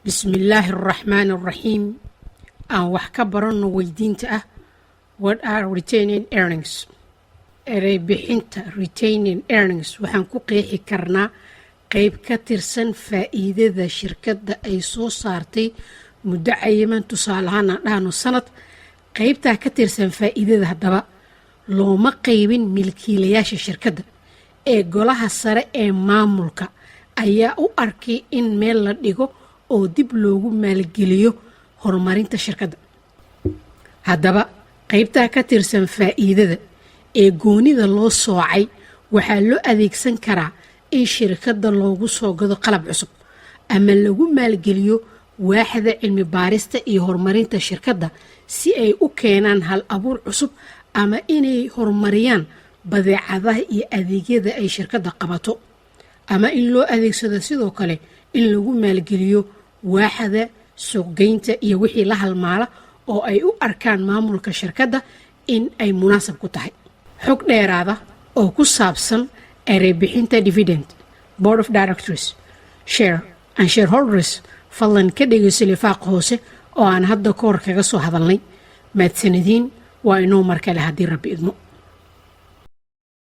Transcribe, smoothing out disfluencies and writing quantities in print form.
Bismillaahi araxmaani araxiim. Aan wax ka baranno weydiinta ah: "What are retained earnings?" Erey bixinta retained earnings waxaan ku qeexi karnaa qeyb ka tirsan faa'iidada shirkadda ay soo saartay muddo cayiman, tusaale ahaan aan dhahno sanad. Qeybtaa ka tirsan faa'iidada haddaba looma qeybin milkiilayaasha shirkadda, ee golaha sare ee maamulka ayaa u arkay in meel la dhigo oo dib loogu maalgeliyo horumarinta shirkadda. Haddaba qeybtaa ka tirsan faa'iidada ee goonida loo soocay waxaa loo adeegsan karaa in shirkadda loogu soo gado qalab cusub ama lagu maalgeliyo waaxda cilmi baarista iyo horumarinta shirkadda si ay u keenaan hal abuur cusub ama inay horumariyaan badeecadaha iyo adeegyada ay shirkadda qabato, ama in loo adeegsado sidoo kale in lagu maalgeliyo waaxda suuqgeynta iyo wixii la halmaala oo ay u arkaan maamulka shirkadda in ay munaasab ku tahay. Xog dheeraada oo ku saabsan ereybixinta dividend, board of directors, share and shareholders, fadlan ka dhegeyso lifaaq hoose oo aan hadda ka hor kaga soo hadalnay. Mahadsanadiin. Waa inoo mar kale haddii Rabbi idmo.